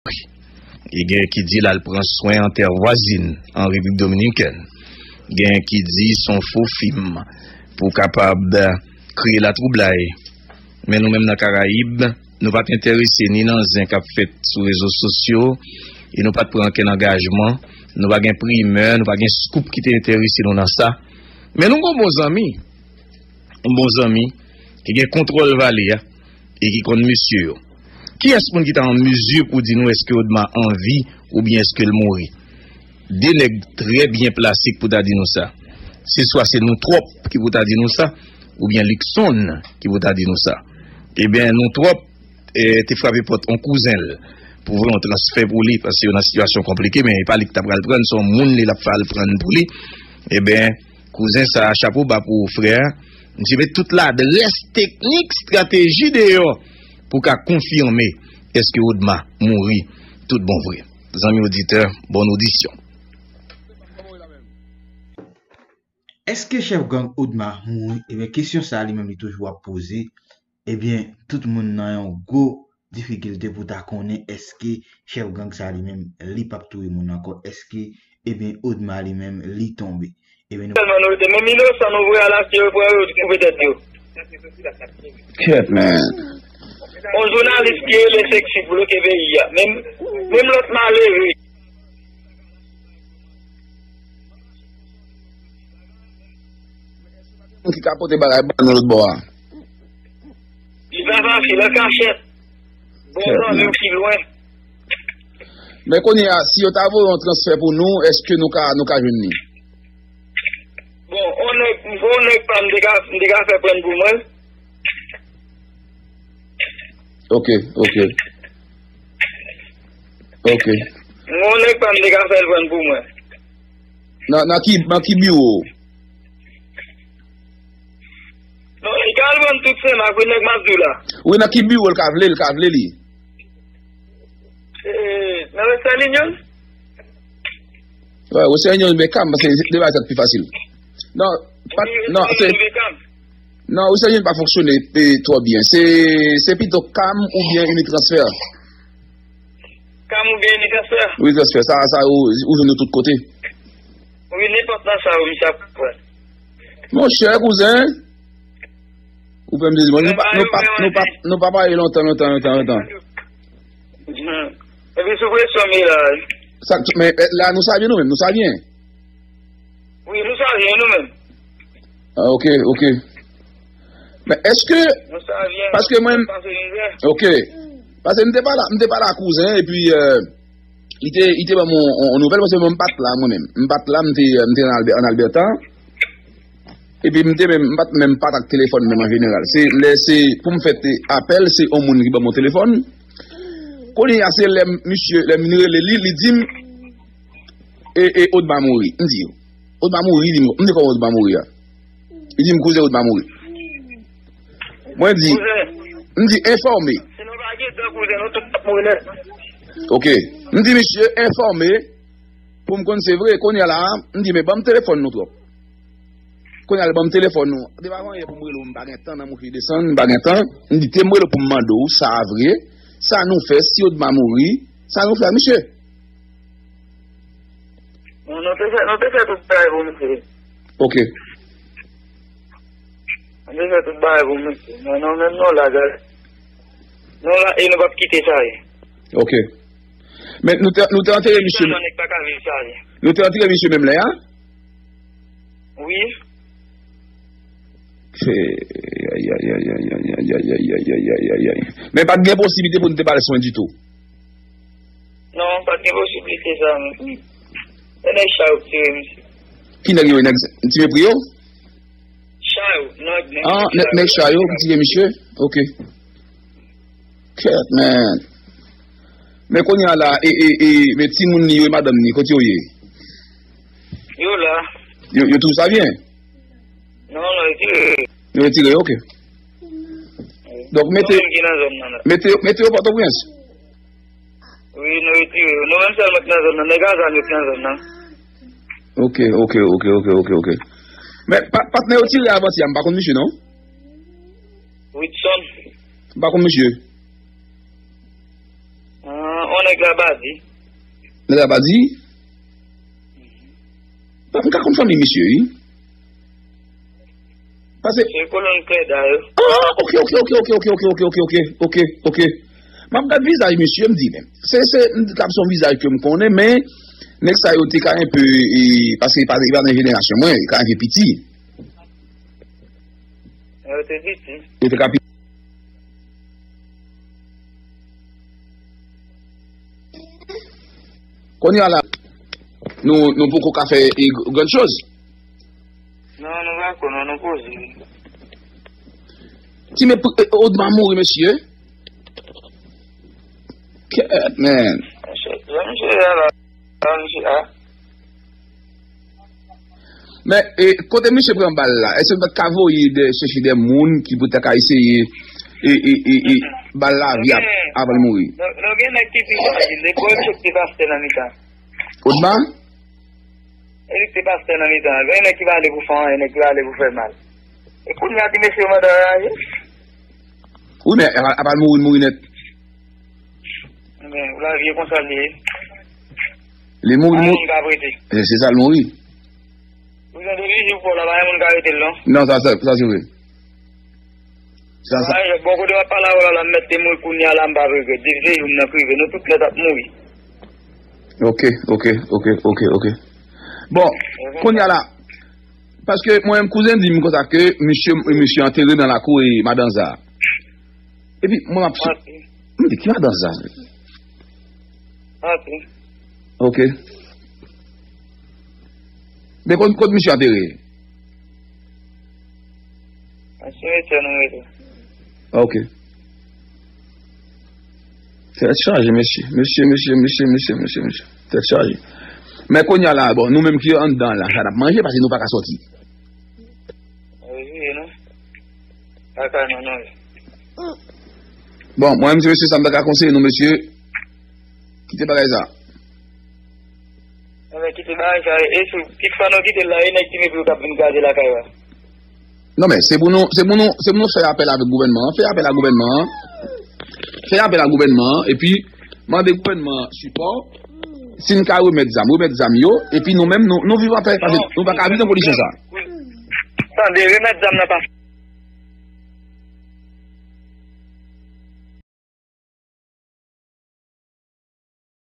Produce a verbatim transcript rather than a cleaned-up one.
E gen ki di l al pran swen an tè vwazin an Repiblik Dominikèn. Gen ki di s on fo fim pou kapab kreye latwoublay. Men nou menm nan Karayib, nou pa t enterese ni nan zen k ap fèt sou rezo sosyo, e nou pa t pran okenn angajman, nou pa gen primè, nou pa gen scoop ki te enterese nou nan sa. Men nou gen yon bon zanmi, yon bon zanmi, ki gen kontwòl vale a, e ki konn mesye yo. Kiyès moun ki ta an mizi pou di nou èske Odma an vi oubyen èske l mouri? De nèg trè byen plase ki pou ta di nou sa. Se swa se nou twòp ki pou ta di nou sa, oubyen Luckson ki pou ta di nou sa. Ebyen, nou twòp, eh, te frape pòt yon kouzen l pou voye yon transfè pou li, paske yo nan sitiyasyon konplike, men e pa li ki ta pral pran, se yon moun li l ap fè al pran pou li. Ebyen, kouzen sa a, chapo ba pou ou, frè. Misye met tout ladrès, teknik, estrateji deyò pou ka konfime èske Odma mouri tout bon vre. Zanmi oditè, bòn odisyon. Èske chèf gang Odma mouri? Ebyen, kesyon sa a li menm li toujou ap poze. Ebyen, tout moun nan yon gwo difikilte pou ta konnen èske chèf gang sa a li menm li p ap touye moun ankò, èske, ebyen, Odma li menm li tonbe. Ebyen, nou. Sèlman nou rete. Menm inosan nou voye al achte yo pran yo koupe tèt yo. Kèt, man. On jounalis ki rele Sexy bloke peyi a. Menm, menm lòt malere. Moun ki ka pote bagay ban nou lòt bò a. Li pa fasil, an kachèt. Bon, zanmi w ki lwen. Men kounye a, si yo ta voye yon transfè pou nou, èske nou ka nou ka jwenn li? Bon, on nèg, on nèg pa m te ka m te ka fè prann pou mwen. Ok, ok. Ok. On nèg pa m te ka fè l prann pou mwen. Nan nan ki nan ki biwo? Non, li ka al prann tout Senmak, wi, nèg m ap di w la. Wi, nan ki biwo l ka vle, l ka vle li? Eh, nan Western Union? Wi, Western Union, men ka m, paske se de bagay sa k pi fasil. Non, pa, non, se, non, Western Union pa fonksyone e, twò byen. Se, se pito ka m oubyen Unitransfer. Ka m oubyen Unitransfer? Unitransfer, sa, sa, ou, ou jwenn yo tout kote. Wi, nenpòt nan sa yo, misye ap pran. Monchè, kouzen, ou fè m sezi, nou pa, nou pa, nou pa, nou pa pale lontan, lontan, lontan, lontan. Hmm. Epi sou presyon m ye la. Sa, men, eh, la, nou sa byen nou menm, nou sa byen. Wi, nou sa byen nou menm. Ah, ok, ok. Men èske, Nou sa byen. Paske mwen, Pase mizè. Ok. Paske m te pale, m te pale a kouzen, epi, eh, li te, li te ban m yon, yon, yon nouvèl, paske mwen m pa t la, mwen menm. M pa t la, m te, m te an Albè-, an Alberta. Epi m te menm, m pa t menm pa t ak telefòn menm an jeneral. Se lè se pou m fè te apèl, se yon moun ki ban m yon telefòn. Kounye a, se lè m, misye, lè m rele li, li di m, e, e, Odma mouri. M di, Odma mouri, li di m, m di kòman Odma mouri a? Li di m, kouzen, Odma mouri. Mwen di, m di, enfòme. Si nou pa gen dan kouzen, nou tout ap mouri nèt. Ok. M di, misye, enfòme, pou m konn se vre. Kounye a la, m di, men ban m telefòn nou twòp. Kounye a, l ban m telefòn nou. Depi avan yè pou m rele w, m pa gen tan, nan mouche desann, m pa gen tan. M di, te m rele w pou m mande w, sa a vre, sa nou fè, si Odma mouri, sa nou fè, misye? Nou, nou te fè, nou te fè tout bagay pou misye. Ok. Nou te fè tout bagay pou misye. Non, non, menm nou la, gade. Nou la, e nou p ap kite sa ye. Ok. Men nou te, nou te antere misye, Sèlman nèg pa ka viv sa ye. Nou te antere misye menm lè a? Wi. Fè, ay, ay, ay, ay, ay, ay, ay, ay, ay, ay, ay, ay, ay. Men pa t gen posiblite pou nou te ba l swen ditou. Non, pa t gen posiblite sa, men. E nèg sa yo k tire misye. Ki nèg yo, nèg Ti Mepri yo? Sa yo, non, nèg Ah, nèg, nèg sa yo ki tire misye? Ok. Kèt, man. Men kounye a la, e, e, e, men timoun li yo, e madanm li, kote yo ye? Yo la. Yo, yo toujou sa byen? Non, non, yo tire. Yo retire yo, ok. Donk, mete, Nou menm ki nan zòn nan la. Mete, mete yo Pòtoprens. Wi, nou retire yo. Nou menm sèlman ki nan zòn nan. Nèg a zam yo ki nan zòn nan. Ok, ok, ok, ok, ok, ok. Men, pa, patnè yo tire avanti a, m pa konn misye, non? Witson. M pa konn misye. Ah, on nèg la pa di. Nèg la pa di? M ka konn fanmi misye, wi. Paske Se kolonn Klèda yo. Ah, ok, ok, ok, ok, ok, ok, ok, ok, ok, ok, ok, ok. M ap gad vizaj misye, m di, men, se, se, m di, kab son vizaj ke m konnen, men, nèg sa yo te ka enpe, e, paske e pa, e pa nan jenerasyon mwen, e ka enpe piti. Yo te piti. Yo te ka piti. Kounye a la, nou, nou poko ka fè, e, grann choz. Non, nou pa ko, non, nou poze. Ti men, e, Odma mouri, mesye. Kèt, man. Mesye, mesye, a la, a, mesye, a. Men, e, kote misye pran bal la, èske nou pa t ka voye de, chèche de moun ki poutèt ka eseye, e, e, e, e, ba l lavi ap, avan l mouri? Nou, nou gen nèg ki pi fò, li, li, bon, li te pastè nan mitan. Odma? E li te pastè nan mitan. Gen nèg ki pa ale pou fè anyen, nèg ki pa ale pou fè mal. E kounye a, ti mesye yo mande anraje. Wi, men apa, apa l mouri, l mouri nèt. Men, lavi e konsa l ye. Li mouri, pa moun ka prete. E, se sa l mouri. Ou jan de li, jou pou la, pa gen moun ka rete l, non. Non, sa, sa, sa se vre. Sa, sa. Ay, bon kote w ap pale avè w la, la, m mèt te mouri kounye a la, m p ap regrèt. Depi se jou m nan k rive, nou tout nèt ap mouri. Ok, ok, ok, ok, ok. Bon, kounye a la, paske mwen menm kouzen di m konsa ke misye, misye antere nan lakou e madanza. Epi mwen m ap sou. Ok. M di, ki madanza? Ok. Ok. Men kot, kot misye antere? Nan simetyè nou rete. Ok. Tèt chaje, mesye. Mesye, mesye, mesye, mesye, mesye, mesye. Tèt chaje. Men kounye a la, bon, nou menm ki anndan la, sa n ap manje, paske nou pa ka sòti. Wi, non. Pa ka, non, non. Bon, mwen menm, se mesye sa m ta ka konseye nou, mesye. Kite bagay sa. Anben, kite bagay sa, e sou, kit fwa nou kite l la, e nèg ki mete yo k ap vin kraze lakay la. Non, men, se pou nou, se pou nou, se pou nou fè apèl avèk gouvènman an, fè apèl a gouvènman an, fè apèl a gouvènman an, epi mande gouvènman an sipò, si n ka remèt zam, remèt zam yo, epi nou menm, nou, nou viv anpè, paske nou pa ka viv nan kondisyon sa. Tande, remèt zam nan pa